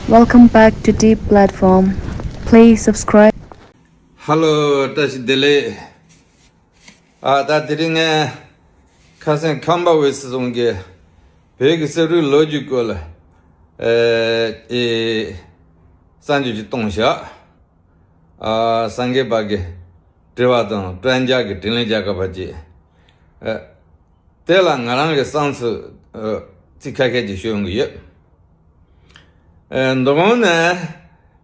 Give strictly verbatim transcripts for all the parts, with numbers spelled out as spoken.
Welcome back to Deep Platform. Please subscribe. Hello, བཀྲ་ཤིས་བདེ་ལེགས། ཨ་ད་དེ་རིང་ངས་ཁ་སང་ཁམས་པ་འོད་ཟེར་ཚང་གིས་བོད་ཀྱི་གསེར་རུའི་ལོ་རྒྱུས་སྐོར་ལ་ཨེ་ཨེ་གསར་འགྱུར་ཅིག་བཏང་བཞག་ཨ་སངས་རྒྱས་པ་གི་དྲི་བ་དང་དྲན་རྒྱ་གི་དྲིན་ལན་རྒྱག་དགོས་པ་བཅས། ཨ་དེ་ལ་ང་རང་གི་བསམ་ཚུལ་ཨ་ཚིག་ཁ་ཤས་ཅིག་ཤོད་ཡོང་གི་ཡོད། ཨ་མདོ་དབང་ནས་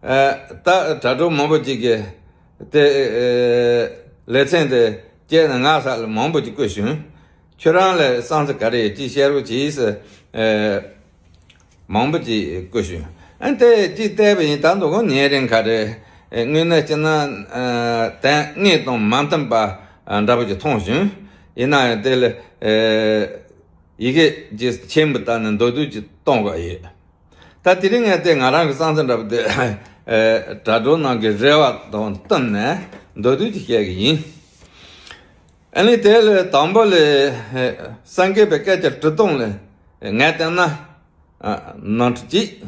ཨ་ད་དྲ་གྲོགས་མང་པོ་ཅིག་གིས་དེ་ཨ་ལེ་ཚན་དེ་བཅད་ནས་ངའི་ས་ལ་མང་པོ་ཅིག་བཀོད་བྱུང་། ཁྱོད་རང་ལ་བསམ་ཚུལ་ག་རེ་ཡོད་ཅིག་བཤད་རོགས་གྱིས་ཟེར་ཨ་མང་པོ་ཅིག་བཀོད་བྱུང་། ཨ་དེ་ཅིག་བལྟས་པ་ཡིན། ད་མདོ་དབང་ཉིན་རེ་ག་རེ་ཨ་དངོས་གནས་བྱས་ན་ཨ་དོན་དངོས་དང་མ་མཐུན་པ་ཨ་འདྲ་པོ་ཅིག་མཐོང་བྱུང་། ཡིན་ན་ཡང་དེ་ལ་ཨ་ཡི་གེ་ཅིག་ཆེན་པོ་བཏབ་ནས་མདོར་བསྡུས་ཅིག་གཏོང་དགོས་ཡོད། ད་དེ་རིང་ངས་དེ་ང་རང་གི་བསམ་ཚུལ་འདྲ་པོ་དེ་ཨེ་དྲ་གྲོགས་རྣམས་ཀྱི་རེ་བ་དང་བསྟུན་ནས་མདོར་བསྡུས་ཅིག་བཤད་གི་ཡིན། ཨ་ནི་དེ་ལ་དང་པོ་ལ་ཨེ་སངས་རྒྱས་པའི་སྐད་ཆ་དྲི་སྟངས་ལ་ངས་བལྟས་ན་ཨ་ནོར་འཁྲུལ་གཅིག་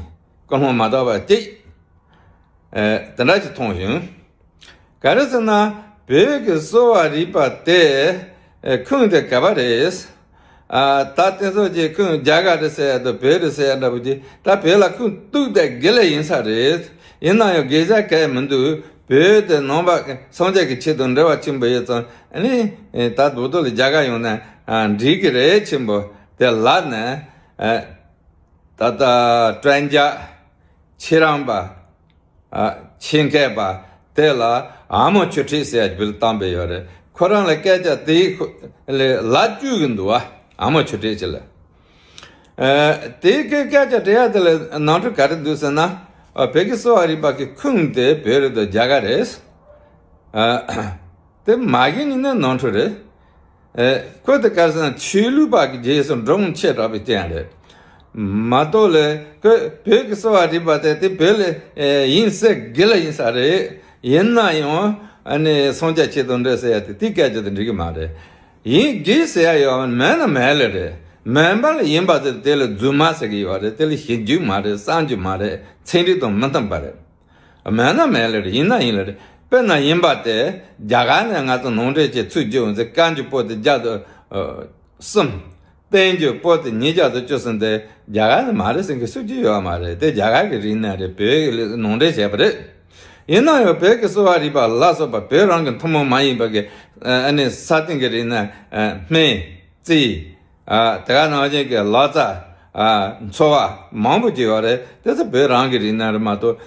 ཀུན་སློང་མ་དག་པ་གཅིག་ཨེ་དེ་འདྲ་ཞིག་མཐོང་བྱུང་། ག་རེ་ཟེར་ན་བོད་ཀྱི་གསོ་བ་རིག་པ་དེ་ཨེ་ཁུངས་དེ་ག་པར་རེད། ཨ་ད་དེ་ཚོ་ཅིག་ཁུངས་རྒྱ་གར་རེད་ཟེར་ཡ་དང་བོད་རེད་ཟེར་ཡ་འདྲ་པོ་ཅིག་ད་བོད་ལ་ཁུངས་གཏུགས་བསྡད་དགེ་ལེགས་ཡིན་ས་རེད། ཡིན་ན་ཡང་དགེ་རྒྱ་གལ་མི་འདུག་བོད་དེ་ནང་པ་སངས་རྒྱས་ཀྱི་ཆོས་དང་འབྲེལ་བ་ཆེན་པོ་ཡོད་ཙང་ཨ་ནི་ཨེ་ད་རྡོག་རྡོག་ལ་རྒྱ་གར་ཡོང་ན་ཨ་འགྲིག་གི་རེད། ཆེན་པོ་དེ་ལབ་ནས་ཨེ་ད་ལྟ་དྲན་རྒྱ་ཆེ་རིམ་པ། ཨ་ཆེད་མཁས་པ་དེ་ལ་ཨ་མོ་ཆོས་ཁྲིད་ཟེར་ཡ་བུད་བཏང་པའི་ཡོད་རེད། ཁོ་རང་ལ་སྐད་ཆ་དེའི་ཁོ་ལ་ལབ་བཅུག་གི་འདུག་བ། ཨ་མོ་ཆོས་ཁྲིད་ཅིག་ལ། ཨ་དེའི་སྐད་སྐད་ཆ་དྲི་ཡ་དེ་ལ་ནོར་འཁྲུལ་ག་རེ་འདུག་ཟེར་ན། ཨ་བོད་ཀྱི་གསོ་བ་རིག་པ་གི་ཁུངས་དེ་བོད་རེད་དོ་རྒྱ་གར་རེད། ཨ་དེ་མ་གི་ནི་ནི་ནོར་འཁྲུལ་རེད། ཨེ་ཁོ་དེ་ག་རེ་ཟེར་ན་ཆོས་ལུགས་པ་གི་རྗེས་སུ་འགྲོ་འོང་ཆེ་དྲགས་པའི་རྐྱེན་རེད། མ་གཏོགས་ལས་ཁོ་བོད་ཀྱི་གསོ་བ་རིག་པ་དེ་དེ་བོད་ལ་ཨེ་ཡིན་ཟེར་དགེ་ལ་ཡིན་ས་རེད། ཡིན་ན་ཡང་ཨ་ནི་སངས་རྒྱས་ཆོས་དང་འབྲེལ་ཟེར་ཡ་དེ་དེའི་སྐད་ཆ་དེ་འགྲིག་གི་མ་རེད། ཡིན་དགེ་ཟེར་ཡ་ཡོད་མེད་ན་མེད་ལེ་རེད། མེད་པ་ལ་ཡིན་པ་དེ་དེ་ལ་རྫུན་མ་ཟེར་གི་ཡོད་རེད། དེ་ལ་ཞིབ་འཇུག་མ་རེད། གསར་འཇུག་མ་རེད། ཚན་རིག་དང་མི་མཐུན་པ་རེད། མེད་ན་མེད་ལེ་རེད། ཡིན་ན་ཡིན་ལེ་རེད། དཔེར་ན་ཡིན་པ་དེ་རྒྱ་གར་ནས་ང་ཚོ་ནང་འདྲེན་བྱས་ཚུར་བསྒྱུར་འོང་ཚེ་བཀའ་འགྱུར་པོ་ཏི་བརྒྱ་དང་གསུམ། བསྟན་འགྱུར་པོ་ཏི་ཉིས་བརྒྱ་དང་བཅུ་གསུམ་དེ་རྒྱ་གར་ནས་མ་རེད་ཟེར་མཁན་སུ་གཅིག་ཡོད་མ་རེད། དེ་རྒྱ་གར་གྱི་རིག་གནས་རེད། བོད་ཀྱི་ནང་འདྲེན་བྱས་པ་རེད། ཡིན་ན་ཡང་བོད་ཀྱི་གསོ་བ་རིག་པ་ལ་སོགས་པ་བོད་རང་གི་ཐུན་མོང་མ་ཡིན་པ་གི་ཨ་ནི་ས་སྟེང་གི་རིག་གནས་སྨན། རྩིས། ཨ་དེ་ག་ནང་བཞིན་གྱི་ལག་རྩལ། ཨ་འཚོ་བ་མང་པོ་ཅིག་ཡོད་རེད། དེ་ཚོ་བོད་རང་གི་རིག་གནས་རེད་མ་གཏོགས།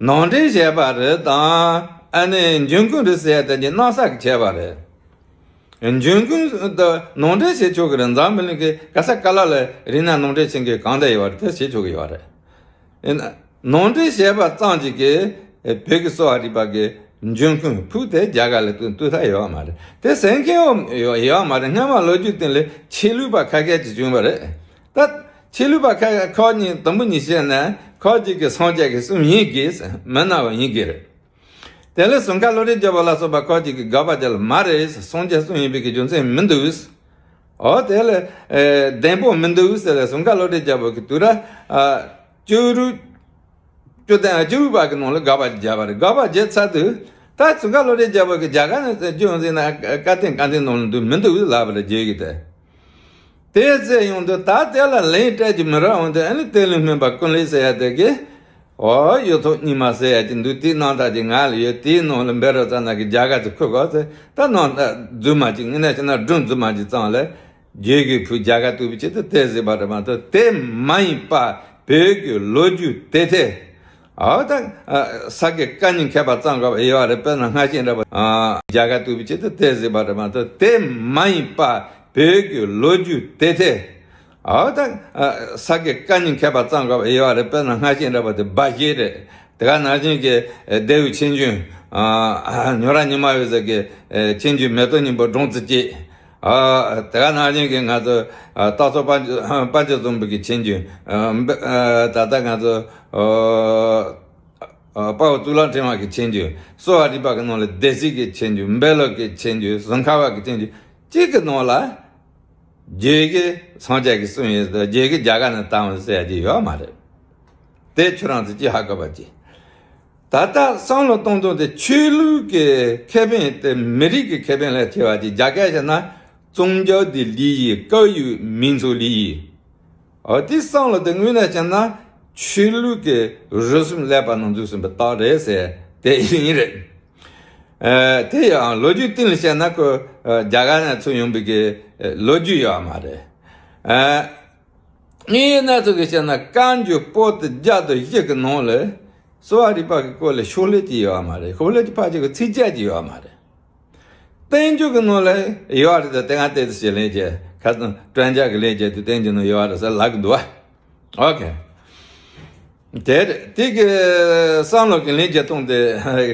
ནང་འདྲེན་བྱས་པ་རེད་དང་ཨ་ནི་འབྱུང་ཁུངས་རེད་ཟེར་ཡ་དེ་གྱི་སྣང་ས་གི་བྱས་པ་རེད། འབྱུང་ཁུངས་དེ་ནང་འདྲེན་བྱེད་ཆོག་གི་རེད། འཛམ་བུ་གླིང་གི་ག་ས་ག་ལ་ལ་རིག་གནས་ནང་འདྲེན་བྱེད་མཁན་གང་འདྲ་ཡོད་རེད། དེ་བྱེད་ཆོག་གི་ཡོད་རེད། ཡིན་ན་ནང་འདྲེན་བྱས་པ་ཙམ་གྱིས་ཀྱི་བོད་ཀྱི་གསོ་བ་རིག་པ་གི་འབྱུང་ཁུངས་ཕུགས་དེ་རྒྱ་གར་ལ་ཏུ་ཏུ་ཐ་ཡོད་མ་རེད། དེ་ཟེར་མཁན་ཡོད་ཡོད་མ་རེད། སྔ་མ་ལོ་རྒྱུས་སྟེང་ལ་ཆོས་ལུགས་པ་ཁ་ཤས་ཀྱིས་བྱུང་བ་རེད། ད་ཆོས་ལུགས་པ་ཁ་ཁག་གཉིས་དུམ་བུ་གཉིས་བཤད་ན་ཁག་ཅིག་གིས་སངས་རྒྱས་ཀྱི་གསུང་ཡིན་དགོས་མི་སྣང་བ་ཡིན་དགོས་རེད། དེ་ལས་ཟུར་མཁར་བློ་གྲོས་རྒྱལ་པོ་ལ་སོགས་པ་ཁག་ཅིག་གིས་དགག་པ་རྒྱག་ལ་མ་རེད། སངས་རྒྱས་གསུང་ཡིན་པའི་གི་རྒྱུ་མཚན་མི་འདུག་ཨོ་དེ་ལས་ཨེ་བདེན་པོ་མི་འདུག་ཟེར་ལས་ཟུར་མཁར་བློ་གྲོས་རྒྱལ་པོ་གི་དུས་ར་ཨ་བཅུ་དྲུག་བཅུ་བདུན་བཅུ་དྲུག་པ་གི་ནང་ལ་དགག་པ་རྒྱག་པ་རེད། དགག་པ་རྒྱག་ཚར་དུས་ད་ཟུར་མཁར་བློ་གྲོས་རྒྱལ་པོ་གི་རྒྱ་གར་ནས་བརྗོད་འོང་ཟེར་ན་བཀའ་བསྟན་བཀའ་བསྟན་ནང་ལ་འདུག་མི་འདུག་ལབ་པ་རེད། རྒྱུད་ཀྱི་དེ། དེ་ཚེ་ཡོང་དུས་ད་དེ་ལ་ལན་སྤྲད་རྒྱུ་མི་རག་འོང་དུས་ཨ་ནི་གཏེར་ལས་སྨན་པ་ཀུན་ལེགས་ཟེར་ཡ་དེ་གིས་ཨོ་གཡུ་ཐོག་རྙིང་མ་ཟེར་ཡ་ཅིག་འདུག་དེའི་རྣམ་ཐར་ཅིག་ང་ལ་ཡོད། དེའི་ནང་ལ་འབད་རོགས་ཙམ་ན་གི་རྒྱ་གར་དུ་ཁུར་དགོས་ཟེར། ད་རྣམ་ཐར་རྫུན་མ་ཅིག་ངས་ནས་བྱས་ན་སྒྲུང་རྫུན་མ་ཅིག་བརྩམས་ལས་རྒྱུད་ཀྱི་བུ་རྒྱ་གར་བཏུལ་བའི་ཆེད་དུ་དེ་ཟེར་བ་རེད་མ་གཏོགས་དེ་མ་ཡིན་པ་བོད་ཀྱི་ལོ་རྒྱུས་དེ་ཐད། ཨོ་ད་ས་དགེ་བཀའ་རྙིང་མཁས་པ་ཙམ་ག་ཡོད་རེད། དཔེར་ན་སྔ་ཕྱི་འདྲ་པོ་རྒྱ་གར་བཏུལ་བའི་ཆེད་དུ་དེ་ཟེར་བ་རེད་མ་གཏོགས་དེ་མ་ཡིན་པ་བོད་ཀྱི་ལོ་རྒྱུས་དེ་ཐད། ཨོ་ད་ས་དགེ་བཀའ་རྙིང་མཁས་པ་ཙམ་ག་ཡོད་རེད། དཔེར་ན་སྔ་ཕྱི་འདྲ་པོ་དེ་སྦ་བཞེད་རེད། དེ་ག་ནང་བཞིན་གྱི་ལྡེའུ་ཆོས་འབྱུང་། ཉོ་ར་ཉི་མ་འོད་ཟེར་གྱི་ཆོས་འབྱུང་མེ་ཏོག་སྙིང་པོ་སྒྲུང་རྩིས་བཅས། དེ་ག་ནང་བཞིན་གྱི་ང་ཚོ་སྟག་ཚང་དཔལ་འབྱོར་བཟང་པོ་གི་ཆོས་འབྱུང་། ད་ལྟ་ང་ཚོ་དཔའ་བོ་གཙུག་ལག་ཕྲེང་བ་གི་ཆོས་འབྱུང་། གསོ་བ་རིག་པ་གི་ནང་ལ་སྡེ་སྲིད་ཀྱི་ཆོས་འབྱུང་། འབེ་ལོ་གི་ཆོས་འབྱུང་། ཟུར་མཁར་བ་གི་ཆོས་འབྱུང་གཅིག་གི་ནང་ལ་རྒྱུད་ཀྱི་སངས་རྒྱས་ཀྱི་གསུང་ཡིན་ཟེར། རྒྱུད་ཀྱི་རྒྱ་གར་ནས་བཏང་བ་ཟེར་ཡ་ཅིག་ཡོད་མ་རེད། དེ་ཁྱོད་རང་ཚོ་ཅི་ཧ་གོ་བ་ཅི། ད་ལྟ་བསམ་བློ་གཏོང་སྟངས་དེ་ཆོས་ལུགས་ཀྱི་ཁེ་ཕན་དེ་མི་རིགས་ཀྱི་ཁེ་ཕན་ལས་ཆེ་བ་ཅིག་རྒྱ་སྐད་བཤད་ན 宗教的利益高于民族利益། འོ་དེ་བསམ་བློ་དེ་དངོས་གནས་བྱས་ན་ཆོས་ལུགས་ཀྱི་རུལ་སུངས་ཀླད་པ་ནང་འཛུལ་སོང་པའི་རྟགས་རེད་ཟེར་དེ་ཡིན་རེད། ཨ་དེ་ཡང་ལོ་རྒྱུས་སྟེང་ལ་བཤད་ན་ཁོ་ཨ་རྒྱ་གར་ནས་ཚུར་ཡོང་པའི་གི་ཨ་ལོ་རྒྱུས་ཡོད་མ་རེད། ཨ་ངའི་གནས་ཚུལ་གྱི་བཤད་ན་བཀའ་འགྱུར་པོ་ཏི་བརྒྱ་དང་བཞི་གི་ནང་ལ་གསོ་བ་རིག་པ་གི་སྐོར་ལ་ཤོག་ལྷེ་གཅིག་ཡོད་མ་རེད། ཤོག་ལྷེ་གཅིག་ཕལ་ཆེར་གྱི་ཚིགས་བཅད་ཅིག་ཡོད་མ་རེད། བསྟན་འགྱུར་གྱི་ནང་ལ་ཡོད་རེད་དེ་དེ་སྔ་བལྟས་ཚེ་ཞེས་ལན་བྱས་ཁ་སང་སྤྲན་ཆ་གི་ལན་བྱས་དུས་བསྟན་འགྱུར་ནང་ཡོད་རེད་ཟེར་ལབ་གི་འདུག་བ། ཨོ་ཁེ། དེ་དེ་གི་བསམ་བློ་གི་ལན་བརྒྱབ་སྟངས་དེ་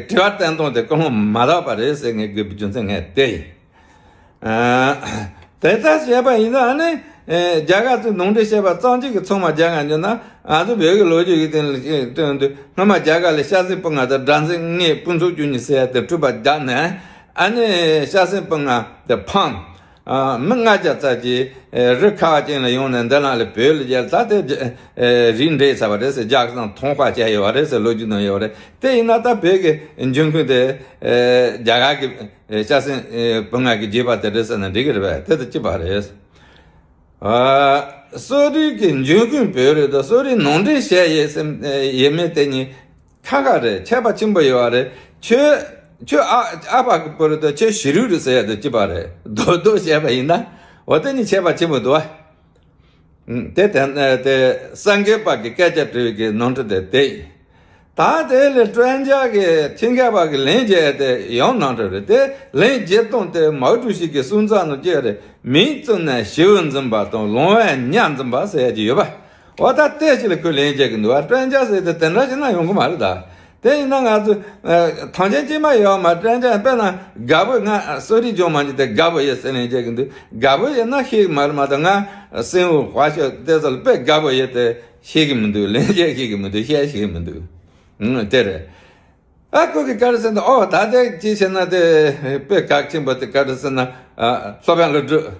དྲི་བ་བསྟན་སྟངས་དེ་ཀུན་སློང་མ་དག་པ་རེད་ཟེར་ངས་དགོས་པའི་རྒྱུ་མཚན་ངས་དེ་ཡིན། ཨ་དེ་ལྟར་བྱས་པ་ཡིན་ན་ཨ་ནི་ཨེ་རྒྱ་གར་ཚོས་ནང་འདྲེན་བྱས་པ་གཙང་གཅིག་གི་ཚང་མ་རྒྱ་གར་འཇོག་ན་ང་ཚོ་བོད་ཀྱི་ལོ་རྒྱུས་ཀྱི་སྟེང་ལ་བསྟན་དུས་སྔོན་མ་རྒྱ་གར་ལ་སྐྱ་སེང་སྤུ་ལྔ་དང་སྦྲ་འཛིན་ལྔས་དཔུང་ཚོགས་བཅུ་གཉིས་ཟེར་ཡ་དེ་འཁྲུག་པ་རྒྱག་ནས་ཨ་ནི་སྐྱ་སེང་སྤུ་ལྔ་དེ་ཕམ། ཨ་མི་ལྔ་བརྒྱ་ཙམ་གྱིས་ཨེ་རི་ཁ་བ་ཅན་ལ་ཡོང་ནས་འདི་ལ་ལས་བོད་ལ་རྒྱལ་ད་དེ་ཨེ་རིགས་འདྲེས་ཚར་བ་རེད་ཟེར་རྒྱ་གར་དང་ཐོང་ཁ་བྱས་ཡོད་པ་རེད་ཟེར་ལོ་རྒྱུས་ནང་ཡོད་པ་རེད། དེ་ཡིན་ན་ད་བོད་ཀྱི་འབྱུང་ཁུངས་དེ་ཨེ་རྒྱ་གར་གྱི་ཨེ་སྐྱ་སེང་ཨེ་སྤུ་ལྔ་གི་རྒྱུད་པ་དེ་རེད་ཟེར་ན་འགྲིག་གི་རེད་པས། དེ་དང་གཅིག་པ་རེད། ཨ་གསོ་རིག་གི་འབྱུང་ཁུངས་བོད་རེད་དོ། གསོ་རིག་ནང་འདྲེན་བྱས་ཡས་སེམས་ཨེ་ཡས་མེད་དེ་གཉིས་ཁ་ཁ་རེད། ཁྱད་པར་ཆེན་པོ་ཡོད་པ་རེད། ཁྱོད་ཁྱོད་ཨ་ཨ་ཕ་གི་བུ་རེད་དོ། ཁྱོད་ཞི་རུ་རེད་ཟེར་ཡ་དེ་གཅིག་པ་རེད། རྡོག་རྡོག་བྱས་པ་ཡིན་ན་འོ་དེ་གཉིས་ཁྱད་པར་ཆེན་པོ་འདུག་བ། ཨུམ། དེ་དེ་དེ་སངས་རྒྱས་པ་གི་སྐད་ཆ་དྲི་བའི་གི་ནོར་འཁྲུལ་དེ་དེ་ཡིན། ད་དེ་ལས་སྤྲན་ཆ་གི་ཁྱི་མཁས་པ་གི་ལན་བྱས་དེ་ཡང་ནོར་འཁྲུལ་རེད། དེ་ལན་བརྒྱབ་སྟངས་དེ་མའོ་ཀྲུའུ་ཞི་གི་གསུང་ཚགས་ནང་བཅས་རེད། མིང་བཙུགས་ནས་ཞེ་པོ་འཛིན་པ་དང་ལོང་བས་ཉ་འཛིན་པ་ཟེར་ཡ་ཅིག་ཡོད་པ། འོ་ད་དེ་ཞིག་ལ་ཁོས་ལན་བརྒྱབ་གི་འདུག་བ། སྤྲན་ཆ་ཟེར་དེ་དེ་འདྲ་ཞིག་ན་ཡོང་གི་མ་རེད་ད། དེ་ཡིན་ན་ང་ཚོ་ཨ་ཐང་ཆེན་གཅིག་མ་ཡོད་མ། སྤྲན་ཆ་དཔེར་ན་དགའ་པོ་ང་གསོ་རིག་སྦྱོང་མ་འཇུག་དེ་དགའ་པོ་ཡོད་ཟེར་ལན་བརྒྱབ་གི་འདུག་དགའ་པོ་ཡོད་ན་ཤེས་གི་མ་རེད་མ་གཏོགས་ང་སེམས་འུ་ཧ་ཤོད་དེ་ཚོ་ལ་དཔེ་དགའ་པོ་ཡོད་དེ་ཤེས་གི་མི་འདུག་ལན་བརྒྱབ་ཤེས་གི་མི་འདུག་བཤད་ཤེས་གི་མི་འདུག་ཨང་དེ་རེད། ཨ་ཁོ་གི་ག་རེ་ཟེར་ན་ཨོ་ད་དེ་ཅི་བྱས་ན་དེ་དཔེ་གལ་ཆེན་པོ་དེ་ག་རེ་ཟེར་ན་ཨ་སློབ་དཔོན་ཀླུ་སྒྲུབ།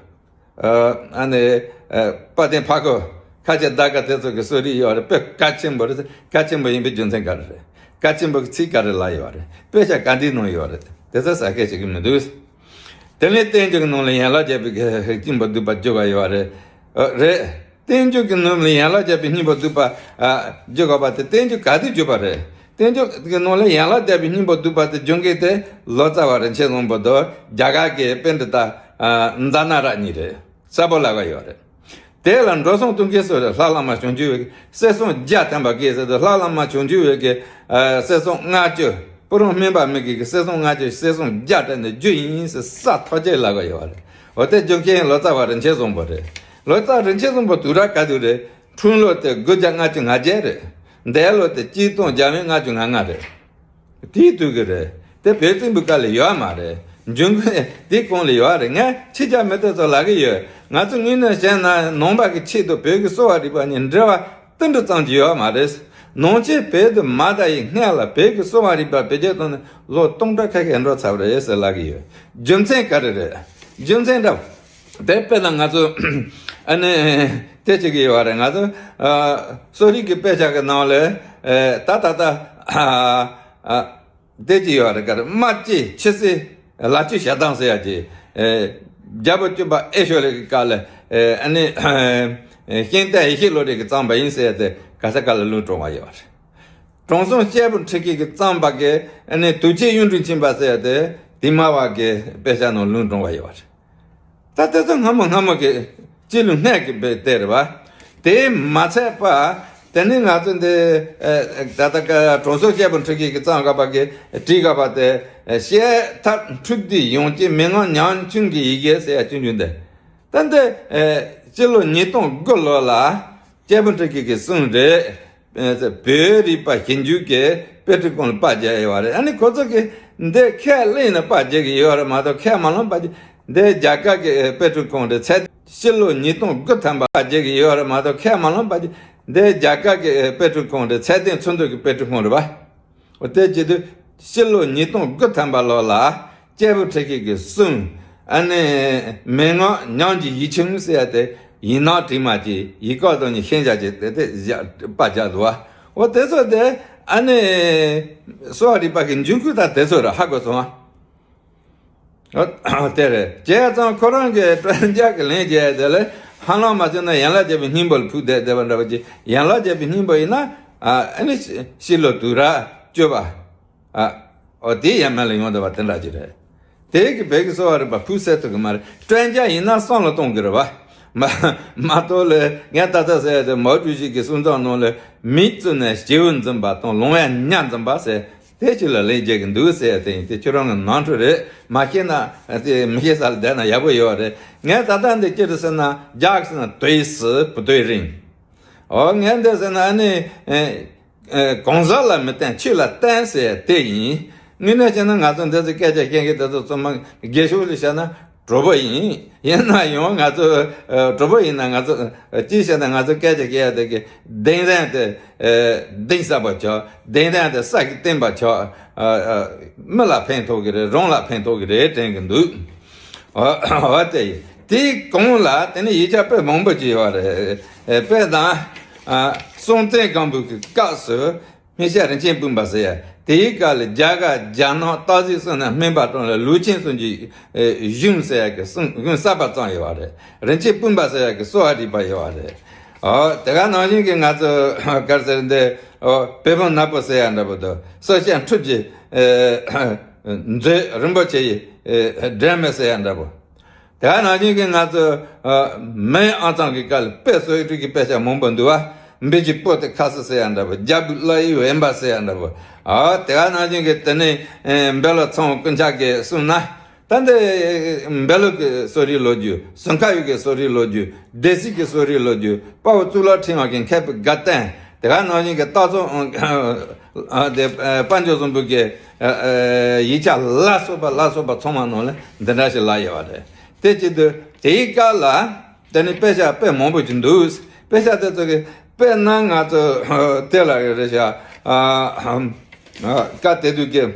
ཨ་ནི་ཨ་དཔལ་ལྡན་ཕ་ཁོ་ཁ་ཆེ་ཟླ་དཀར་དེ་ཚོ་གི་གསོ་རིག་ཡོད་རེད། དཔེ་གལ་ཆེན་པོ་རེད། གལ་ཆེན་པོ་ཡིན་པའི་རྒྱུ་མཚན་ག་རེ་རེད། གལ་ཆེན་པོ་གི་ཚིག་ག་རེ་ལབ་ཡོད་རེད། དཔེ་ཆ་ག་འདིའི་ནང་ཡོད་རེད། དེ་ཚོ་ཟ་སྐད་བྱེད་ཀྱི་མི་འདུག་དེ་ནས་བསྟན་འགྱུར་གྱི་ནང་ལ་ཡན་ལག་བརྒྱད་པའི་གི་སྙིང་པོ་བསྡུས་པ་བརྗོད་པ་ཡོད་རེད། ཨ་རེད། བསྟན་འགྱུར་གྱི་ནང་ལ་ཡན་ལག་བརྒྱད་པའི་སྙིང་པོ་བསྡུས་པ་ཨ་བརྗོད་དགོས་པ་དེ་བསྟན་འགྱུར་ག་དུས་བརྗོད་པ་རེད། བསྟན་འགྱུར་གྱི་ནང་ལ་ཡན་ལག་བརྒྱད་པའི་སྙིང་པོ་བསྡུས་པ་དེ་བརྗོད་མཁན་དེ་ལོ་ཙཱ་བ་རིན་ཆེན་བཟང་པོ་དང་རྒྱ་གར་གྱི་པཎྜི་ཏ་ཨ་ཛྙཱ་ན་ར་གཉིས་རེད། གསལ་པོ་ལབ་པ་ཡོད་རེད། དེ་ལ་འགྲོ་སོང་གཏོང་མཁན་སུ་རེད། ལྷ་བླ་མ་བྱང་ཆུབ་འོད་ཀྱི་གསེར་སྲང་བརྒྱ་ཐམ་པ་བཀལ་ཟེར་དུས་ལྷ་བླ་མ་བྱང་ཆུབ་འོད་ཀྱི་ཨ་གསེར་སྲང་ལྔ་བཅུ། སྤུ་རང་སྨན་པ་མི་དགེ་གི་གསེར་སྲང་ལྔ་བཅུ་གསེར་སྲང་བརྒྱ་སྤྲད་ནས་རྒྱུ་ཡིན་ཟེར་ས་ཐོ་ཅེ་ལབ་པ་ཡོད་རེད། འོ་དེ་རྒྱུ་མཁན་ལོ་ཙཱ་བ་རིན་ཆེན་བཟང་པོ་རེད། ལོ་ཙཱ་རིན་ཆེན་བཟང་པོ་དུས་རབས་ག་དུས་རེད། འཁྲུངས་ལོ་དེ་དགུ་བརྒྱ་ལྔ་བཅུ་ང་བརྒྱད་རེད། འདས་ལོ་དེ་གཅིག་སྟོང་བརྒྱ་མེད་ལྔ་བཅུ་ང་ལྔ་རེད། དེའི་དུས་ཀྱི་རེད། དེ་བོད་བཙན་པོའི་སྐབས་ལ་ཡོད་མ་རེད། འབྱུང་ཁུངས་དེ་གོང་ལ་ཡོད་རེད། ངས་ཕྱི་རྒྱལ་མི་སྡེ་ཚོ་ལབ་ཀྱི་ཡོད། ང་ཚོ་དངོས་གནས་བཤད་ན་ནང་པ་གི་ཆེད་དུ་བོད་ཀྱི་གསོ་བ་རིག་པ་གཉིས་འབྲེལ་བ་ཏིལ་འབྲུ་ཙམ་གྱི་ཡོད་མ་རེད། ནང་ཆོས་བོད་དུ་མ་དར་བའི་སྔོན་ལ་བོད་ཀྱི་གསོ་བ་རིག་པ་བེད་སྤྱོད་བཏང་ནས་ལོ་སྟོང་ཕྲག་ཁ་ཤས་འགྲོ་ཚར་བ་རེད་ཟེར་ལབ་ཀྱི་ཡོད། རྒྱུ་མཚན་ག་རེ་རེད། རྒྱུ་མཚན་འདྲ། དེ་དཔེར་ན་ང་ཚོ་ཨ་ནི་དེ་བྱེད་ཀྱི་ཡོད་རེད། ང་ཚོ་ཨ་གསོ་རིག་གི་དཔེ་ཆ་གི་ནང་ལ་ཨེ་ད་ད་ད་ཨ་ཨ་དེ་ཅི་ཡོད་རེད། ག་རེ་རྨ་བྱའི་ཁྱི་སེ་ལ་ཆུ་ཞག་དང་ཟེར་ཡ་ཅི་ཨེ་རྒྱལ་པོ་བཅུ་པ་ཨེ་ཤོ་རི་གི་སྐབས་ལ་ཨེ་ཨ་ནི་ཨེ་གཤེན་བསྟན་ཡེ་ཤེས་བློ་གྲོས་ཀྱིས་བརྩམས་པ་ཡིན་ཟེར་ཡ་དེ་ག་ས་ག་ལ་ལུང་དྲངས་པ་ཡོད་རེད། དྲང་སྲོང་སྐྱེས་བུ་ཁྲི་ཀའི་གིས་བརྩམས་པ་གི་ཨ་ནི་དུས་ཆེན་གཡུང་དྲུང་ཆེན་པ་ཟེར་ཡ་དེ་དེ་མ་བ་གི་དཔེ་ཆ་ནང་ལུང་དྲངས་པ་ཡོད་རེད། ད་དེ་ཚོ་སྔ་མོ་སྔ་མོ་གི་སྤྱི་ལོ་སྔ་གི་བལྟས་རེད་བ། དེ་མ་ཚད་པ་དེ་ནི་ང་ཚོ་འདི་ད་ལྟ་དྲང་སྲོང་སྐྱེས་བུ་ཁྲི་ཀའི་གིས་བརྩམས་དགོས་པ་གི་བྲིས་དགོས་པ་དེ་བཤད་ཐབས་འཁྲུལ་བསྡུས་ཡོངས་ཀྱི་མན་ངག་ཉམ་ཆུང་གི་ཡི་གེ་ཟེར་ཡ་ཆུང་ཆུང་འདི། ད་འདི་སྤྱི་ལོ་ཉིས་སྟོང་དགུ་ལོ་ལ་སྐྱེས་བུ་ཁྲི་ཀའི་གིས་གསུངས་རེད། བོད་རིག་པ་ཞིབ་འཇུག་གི་དཔེ་སྐྲུན་ཁང་ལ་པར་བརྒྱབ་ཡོད་རེད། ཨ་ནི་ཁོ་ཚོ་གིས་འདི་ཁས་ལེན་ནས་པར་བརྒྱབ་ཀྱི་ཡོད་རེད་མ་གཏོགས་ཁས་མ་བླངས་པ་ཅིག་འདི་རྒྱ་གར་གྱི་དཔེ་སྐྲུན་ཁང་རེད། ཚད་སྤྱི་ལོ་ཉིས་སྟོང་དགུ་ཐམ་པ་པར་བརྒྱབ་ཀྱི་ཡོད་རེད་མ་གཏོགས་ཁས་མ་བླངས་པ་ཅིག་འདི་རྒྱ་གར་གྱི་དཔེ་སྐྲུན་ཁང་རེད། ཚད་ལྡན་ཚོན་མདོག་གི་དཔེ་སྐྲུན་ཁང་རེད་བ། འོ་དེ་བྱེད་དུས་སྤྱི་ལོ་ཉིས་སྟོང་དགུ་ཐམ་པ་ལོ་ལ་སྐྱེས་བུ་ཁྲི་ཀའི་གིས་གསུངས། ཨ་ནི་མན་ངག་ཉམས་ཀྱི་ཡིག་ཆུང་ཟེར་ཡ་དེ་ཡིན་ནའང་བྲིས་མ་བྱས་ཡིག་སྐོགས་དང་ནི་ཤན་བཞག་བྱས་དེ་དེ་བཞག་པར་བརྒྱབ་འདུག་བ། འོ་དེ་ཚོ་དེ་ཨ་ནི་གསོ་བ་རིག་པ་གི་འཇུག་སྐུལ་ད་དེ་ཚོ་ར་ཧ་གོ་སོང་ཨ། དེ་རེད། བྱས་ཙང་ཁོ་རང་གི་སྤྲོད་འཇལ་གྱི་ལན་བརྒྱབ་དེ་ལས་ཧ་ལམ་མ་བྱས་ན་ཡན་ལག་བརྒྱད་པའི་སྙིང་པོ་ལ་ཕུག་བསྡད་བསྡད་པ་འདྲ་བ་ཅིག་ཡན་ལག་བརྒྱད་པའི་སྙིང་པོ་ཡིན་ན་ཨ་ནི་ཤི་ལོ་དུས་རབས་བཅུ་པ། ཨ། འོ་དེ་ཡང་མེད་ལ་ཡོང་བསྡད་པ་དེ་འདྲ་ཅིག་རེད། དེ་གི་བོད་ཀྱི་གསོ་བ་རིག་པ་ཕུགས་གསལ་ཐུབ་ཀྱི་མ་རེད། སྤྲོད་འཇལ་ཡིན་ན་བསམ་བློ་གཏོང་དགོས་རེད་བ། མ་མ་གཏོགས་ལས་ངས་ད་ལྟ་ཟེར་ཡ་དེ་མའོ་ཀྲུའུ་ཞི་གི་གསུང་རྩོམ་ནང་ལས་མིག་བཙུམས་ནས་སྐྱེས་བུ་འཛིན་པ་དང་ལོང་བས་ཉ་འཛིན་པ་ཟེར་དེ་ཅིག་ལ་ལན་རྒྱག་གི་འདུག་ཟེར་ཡ་དེ་ཡིན། དེ་ཁྱོད་རང་གི་ནོར་འཁྲུལ་རེད། མ་ཤེས་ན་དེ་མི་ཤེས་ས་ལ་བསྡད་ན་ཡག་པོ་ཡོད་རེད། ངས་ད་ལྟ་འདི་ཅི་རེད་ཟེར་ན་རྒྱག་ཟེར་ན་对事不对人། འོ་ངས་འདི་ཟེར་ན་ཨ་ནི། ཨེ། ཨེ། གང་ཟག་ལ་མི་བརྟེན་ཆོས་ལ་བརྟེན་ཟེར་དེ་ཡིན། དངོས་གནས་བྱས་ན་ང་ཚོ་འདི་ཚོ་སྐད་ཆ་བཤད་མཁན་དེ་ཚོ་ཚང་མ་དགེ་ཕྱོགས་ལ་བཤད་ན་གྲོགས་པོ་ཡིན། ཡིན་ན་ཡང་ང་ཚོ་ཨེ་གྲོགས་པོ་ཡིན་ན་ང་ཚོ་ཨེ་ཅི་བཤད་ན་ང་ཚོ་སྐད་ཆ་བཤད་ཡ་དེ་གི་གདེང་རན་དེ་ཨེ་གདེང་ཟབ་པ་ཆགས། གདེང་རན་དེ་ས་གི་བརྟན་པ་ཆགས། ཨ་ཨ་མི་ལ་ཕན་ཐོགས་ཀྱི་རེད། རང་ལ་ཕན་ཐོགས་ཀྱི་རེད་དྲན་གྱི་འདུག་འོ་དེ་ཡིན། དེའི་གོང་ལ་དེ་ནི་ཡིག་ཆ་དཔེ་མང་པོ་ཅིག་ཡོད་རེད། ཨེ་དཔེར་ན། ཨ། སྲོང་བཙན་སྒམ་པོ་གི་སྐབས་སུ་སྨན་ཤར་རིན་ཆེན་སྤུངས་པ་ཟེར་ཡ། དེའི་སྐབས་ལ་རྒྱ་གར་རྒྱ་ནག་སྟག་གཟིག་སོགས་ནས་སྨན་པ་གྲངས་ལ་ལུས་ཅན་གསུམ་གྱི་ཨེ་གཞུང་ཟེར་ཡ་གི་གསུང་གཞུང་གསར་པ་བརྩམས་ཡོད་རེད། རིན་ཆེན་སྤུངས་པ་ཟེར་ཡ་གི་གསོ་བ་རིག་པ་ཡོད་རེད། ཨོ་དེ་ག་ནང་བཞིན་གྱི་ང་ཚོ་ག་རེ་ཟེར་འདི། ཨོ་བེ་བུམ་ནག་པོ་ཟེར་ཡ་འདྲ་པོ་དང་། སྲོག་ཤིང་ཁྲུས་ཀྱི་ཨེ་མཛོད་རིན་པོ་ཆེ་ཡི་ཨེ་སྒྲོན་མེ་ཟེར་ཡ་འདྲ་པོ། དེ་ག་ནང་བཞིན་གྱི་ང་ཚོ་ཨ་མེས་ཨང་ཚང་གི་སྐབས་ལ་དཔེ་གསོ་ཡི་ཁྲུས་ཀྱི་དཔེ་ཆ་མང་པོ་འདུག་བ། འབུལ་གྱི་པོ་ཏི་ཁ་སི་ཟེར་ཡ་འདྲ་པོ། རྒྱ་བོད་བླ་ཡི་བེམ་པ་ཟེར་ཡ་འདྲ་པོ། ཨ་དེ་ག་ནང་བཞིན་གྱི་དེ་ནས་ཨེ་འབེ་ལོ་ཚེ་དབང་ཀུན་ཁྱབ་ཀྱིས་གསུངས་ན། ད་འདི་འབེ་ལོ་གི་གསོ་རིག་ལོ་རྒྱུས། ཟུར་མཁར་ཡུལ་གྱི་གསོ་རིག་ལོ་རྒྱུས། སྡེ་སྲིད་ཀྱི་གསོ་རིག་ལོ་རྒྱུས། དཔའ་བོ་གཙུག་ལག་ཕྲེང་བ་གི་མཁས་པའི་དགའ་སྟོན། དེ་ག་ནང་བཞིན་གྱི་སྟག་ཚང་ཨ་དེ་ཨ་དཔལ་འབྱོར་བཟང་པོ་གི་ཨ་ཨ་ཡིག་ཆ་ལ་སོགས་པ་ལ་སོགས་པ་ཚང་མ་ནང་ལ་འདི་འདྲ་ཞིག་ལ་ཡོད་པ་རེད། དེ་བྱེད་དུས་དེའི་སྐབས་ལ་དེ་ནི་དཔེ་ཆ་དཔེ་མང་པོ་ཞིག་འདུག་དཔེ་ཆ་དེ་ཚོ་གི་དཔེར་ན་ང་ཚོ་དེ་ལ་རེད་ཤག་ཨ་ཨ་སྐབས་དེ་དུས་ཀྱི།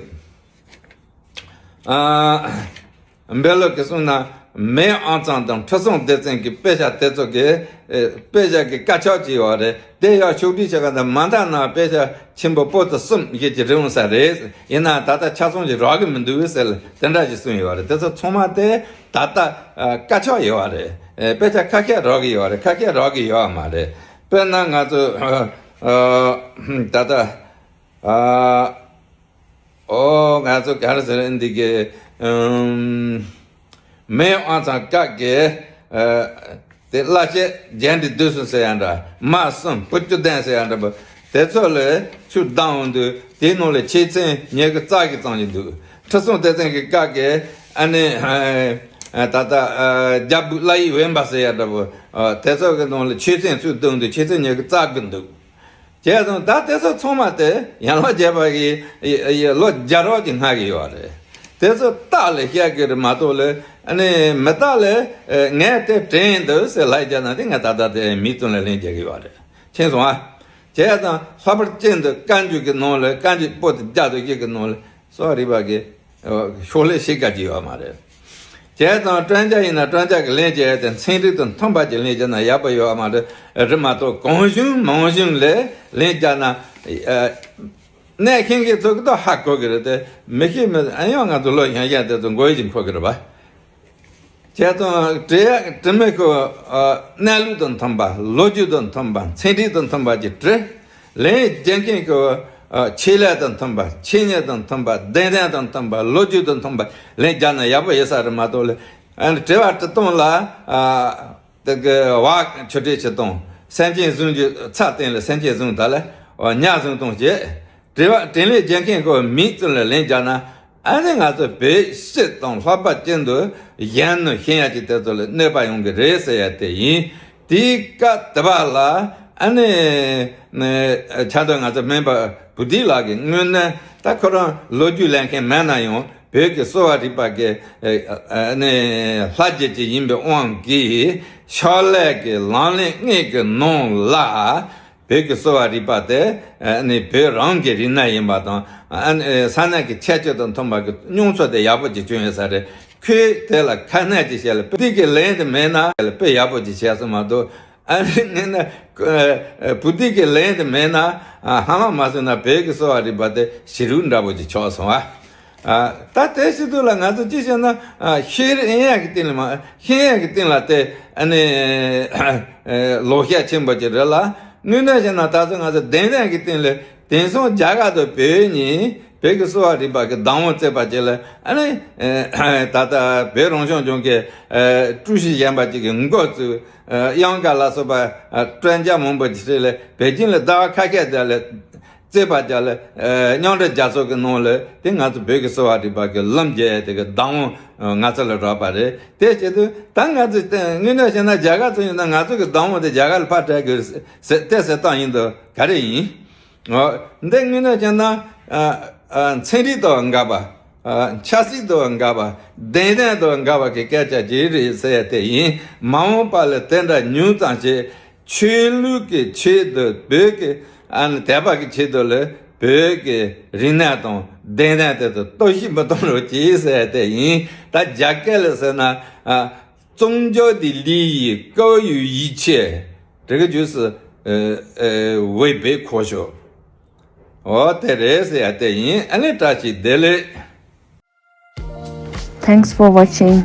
ཨ། འབེ་ལོ་གིས་གསུངས་ན་མེས་ཨང་ཚང་དང་ཁྲི་སྲོང་ལྡེ་བཙན་གྱི་དཔེ་ཆ་དེ་ཚོ་གི་ཨེ་དཔེ་ཆ་གི་དཀར་ཆག་ཅིག་ཡོད་རེད། དེ་ཡང་ཕྱོགས་སྒྲིག་བྱེད་ག་ད་མ་མཐའ་ན་དཔེ་ཆ་ཆེན་པོ་པོ་ཏི་གསུམ་ཞིག་ཅིག་རིན་ས་རེད། ཡིན་ན་ད་ལྟ་ཆ་ཚང་ཞིག་རག་གི་མི་འདུག་ཟེར་དེ་འདྲ་ཞིག་གསུངས་ཡོད་རེད། དེ་ཚོ་ཚང་མ་དེ་ད་ལྟ་ཨ་དཀར་ཆག་ཡོད་རེད། ཨེ་དཔེ་ཆ་ཁ་ཤས་རག་གི་ཡོད་རེད། ཁ་ཤས་རག་གི་ཡོད་མ་རེད། དཔེར་ན་ང་ཚོ་ཨ་ཨ་ད་ལྟ་ཨ། ཨོ་ང་ཚོ་ག་རེ་ཟེར་འདི་གི་ཨམ། མེས་ཨང་ཚང་སྐབས་ཀྱི་ཨ་དེ་བླ་ཆེན་རྒྱན་འདི་བསྡུས་སོང་ཟེར་ཡ་འདྲ། མ་གསུམ་བུ་བཅུ་ལྡན་ཟེར་ཡ་འདྲ་པོ། དེ་ཚོ་ལ་ཚུར་བདམས་འོང་དུས་དེའི་ནང་ལ་ཆོས་ཚན་ཉི་ཤུ་རྩ་གཅིག་ཙམ་ཞིག་འདུག་ཁྲི་སྲོང་ལྡེ་བཙན་གྱི་སྐབས་ཀྱི་ཨ་ནི་ཨ་ད་ལྟ་ཨ་རྒྱ་བོད་བླ་ཡི་བེམ་པ་ཟེར་ཡ་འདྲ་པོ། ཨ་དེ་ཚོ་གི་ནང་ལ་ཆོས་ཚན་ཚུར་བསྡུས་འོང་དུས་ཆོས་ཚན་ཉི་ཤུ་རྩ་དགུ་འདུག་བྱས་ཙང་ད་དེ་ཚོ་ཚང་མ་དེ་ཡན་ལག་བརྒྱད་པ་གི་ཡི་ཡི་ལོ་བརྒྱ་རོགས་ཀྱི་སྔ་གི་ཡོད་རེད། དེ་ཚོ་རྟགས་ལས་བཤད་གི་རེད་མ་གཏོགས་ལས་ཨ་ནི་མི་རྟགས་ལས་ཨེ་ངས་དེ་དྲན་འདུག་ཟེར་ལབ་བྱས་ན་དེ་ངས་ད་ལྟ་དེ་མིག་བཙུམ་ལ་ལན་རྒྱག་གི་ཡོད་རེད། མཁྱེན་སོང་ཨ། བྱས་ཙང་ལྷག་པར་ཅན་དུ་བཀའ་འགྱུར་གྱི་ནང་ལ་བཀའ་འགྱུར་པོ་ཏི་བརྒྱ་དང་བཞི་གི་ནང་ལ་གསོ་བ་རིག་པ་གི་ཤོག་ལྷེ་ཤེལ་དཀར་གྱི་ཡོད་མ་རེད། བྱས་ཙང་སྤྲོད་འཇལ་ཡིན་ན་སྤྲོད་འཇལ་གྱི་ལན་བྱས་ཏེ་ཚན་རིག་དང་མཐུན་པ་ཅིག་ལན་བརྒྱབ་ན་ཡག་པོ་ཡོད་མ་རེད། རེད་མ་གཏོགས་གང་བྱུང་མང་བྱུང་ལས་ལན་བརྒྱབ་ན་ཨ་གནས་མཁན་གྱི་ཚོ་གི་ད་ཧ་གོ་གི་རེད་དེ། མི་ཤེས་མི་ཨ་ཡང་ང་ཚོ་ལོ་ཡང་ཡང་དེ་ཚོ་མགོ་ཡི་ཅིག་འཁོར་གི་རེད་པ། བྱས་ཙང་དྲི་དྲི་མི་ཁོ་ཨ་གནས་ལུགས་དང་མཐུན་པ། ལོ་རྒྱུས་དང་མཐུན་པ། ཚན་རིག་དང་མཐུན་པ་ཅིག་དྲི། ལན་རྒྱག་མཁན་གྱི་ཨ་ཆེད་ལས་དང་མཐུན་པ། ཆེད་གཉེར་དང་མཐུན་པ། གདེང་ཚོད་དང་མཐུན་པ། ལོ་རྒྱུས་དང་མཐུན་པ་ལན་རྒྱག་ན་ཡག་པོ་ཡོད་ས་རེད་མ་གཏོགས་ལ། ཨ་ནི་དྲི་བ་དྲི་སྟངས་ལ་ཨ་དེ་གི་བག་ཆུ་དྲི་བྱེད་སྟངས། སེམས་ཅན་བཟུང་རྒྱུ་ཚ་སྟེང་ལ་སེམས་ཅན་བཟུང་ད་ལ་ཨ་ཉ་བཟུང་སྟངས་བྱེད། དྲི་བ་དྲིས་ལན་རྒྱག་མཁན་གྱི་མིག་བཙུམ་ལ་ལན་རྒྱག་ན། ཨ་ནི་ང་ཚོ་བོད་སྤྱི་དང་ལྷག་པར་ཅན་དུ་གཞོན་ནུ་ཤེས་ཡ་ཅིག་དེ་ཚོ་ལ་གནོད་པ་ཡོང་གི་རེད་ཟེར་ཡ་དེ་ཡིན། དེའི་སྐབས་དེ་བ་ལ་ཨ་ནི་ཆ་མདོ་ང་ཚོ་སྨན་པ་བུ་ཏི་ལགས་ཀྱིས་དངོས་གནས་ད་ཁོ་རང་ལོ་རྒྱུས་ལེན་མཁན་མེད་ན་ཡང་བོད་ཀྱི་གསོ་བ་རིག་པ་གི་ཨ་ནི་ལྷ་རྗེ་ཅིག་ཡིན་པའི་དབང་གིས་ཕྱག་ལས་ཀྱི་ལམ་ལས་དངོས་ཀྱི་ནང་ལ། བོད་ཀྱི་གསོ་བ་རིག་པ་དེ་ཨ་ནི་བོད་རང་གི་རིག་གནས་ཡིན་པ་དང་། ཨ་ནི་ས་གནས་ཀྱི་ཁྱད་ཆོས་དང་མཐུན་པ་གི་མྱོང་ཚོར་དེ་ཡག་པོ་ཅིག་བྱུང་ཡོད་ས་རེད། ཁོས་དེ་ལ་ཁ་སྣོན་ཅིག་བྱས་ལ་དཔེ་དེ་གི་ལན་དེ་མེད་ན་དཔེ་ཡག་པོ་ཅིག་བྱས་སོང་མ་གཏོགས། ཨ་ནི་ངས་ན་བུ་ཏིག་གི་ལན་དེ་མེད་ན། ཧ་ལམ་མ་སོང་ན་བོད་ཀྱི་གསོ་བ་རིག་པ་དེ་ཞེ་དྲག་འདྲ་པོ་ཅིག་ཆགས་སོང་ཨ། ད་དེ་བྱེད་དུས་ལ་ང་ཚོ་ཅི་བྱས་ན་ཤེས་ཡོན་ཡག་གི་སྟེང་ལ་མ་ཤེས་ཡོན་ཡག་གི་སྟེང་ལ་དེ་ཨ་ནི་ལོག་བཤད་ཆེན་པོ་ཅིག་རེད་ལ། དངོས་གནས་བྱས་ན་ད་ཚོ་ང་ཚོ་བདེན་དོན་གྱི་སྟེང་ལ་དེང་སང་རྒྱ་གར་དང་བོད་གཉིས་བོད་ཀྱི་གསོ་བ་རིག་པ་གི་བདག་དབང་བརྩད་པ་ཅིག་ལ་ཨ་ནི་ད་ལྟ་བོད་རང་སྐྱོང་ལྗོངས་ཀྱི་ཀྲུའུ་ཞི་གཞོན་པ་ཅིག་གི་མགོ་བཙུགས། དབྱངས་དཀར་ལ་སོགས་པ་སྤྲོད་འཇགས་མང་པོ་ཅིག་ལ་པེ་ཅིང་ལ་ཟླ་བ་ཁ་ཤས་དེ་ལ་རྩོད་པ་རྒྱག་ལ། མཉམ་འབྲེལ་རྒྱལ་ཚོགས་ཀྱི་ནང་ལ་དེ་ང་ཚོ་བོད་ཀྱི་གསོ་བ་རིག་པ་གི་ལམ་རྒྱག་དེ་གི་བདག་དབང་ང་ཚོ་ལ་རག་པ་རེད། དེ་བྱེད་དུས་ད་ང་ཚོ་དངོས་གནས་བཤད་ན་རྒྱ་གར་ཚོ་ཡིན་ན་ང་ཚོ་གི་བདག་དབང་དེ་རྒྱ་གར་ལ་ཕར་སྤྲད་དགོས་ཟེར་དེ་ཟེར་སྟངས་ཡིན་དུས་ག་རེ་ཡིན། འོ་འདི་དངོས་གནས་བཤད་ན་ཚན་རིག་དང་འགལ་བ། ཆབ་སྲིད་དང་འགལ་བ། བདེན་དོན་དང་འགལ་བ་གི་སྐད་ཆ་ཅིག་རེད་ཟེར་ཡ་དེ་ཡིན། མ་འོངས་པ་ལ་དེ་འདྲ་ཉུང་ཙམ་བྱས། ཆོས་ལུགས་ཀྱི་ཆེད་དུ་བོད་ཀྱི་ཨ་ནི་དད་པ་གི་ཆེད་དུ་ལ་བོད་ཀྱི་རིག་གནས་དང་བདེན་དོན་དེ་ཚོ་གཏོར་བཤིག་མི་གཏོང་རོགས་གྱིས་ཟེར་ཡ་དེ་ཡིན། ད་རྒྱ་སྐད་ལ་ཟེར་ན། 宗教的利益高于一切。这个就是呃呃违背科学。 འོ་དེ་རེད་ཟེར་ཡ་དེ་ཡིན། ཨ་ནི་བཀྲ་ཤིས་བདེ་ལེགས། Thanks for watching.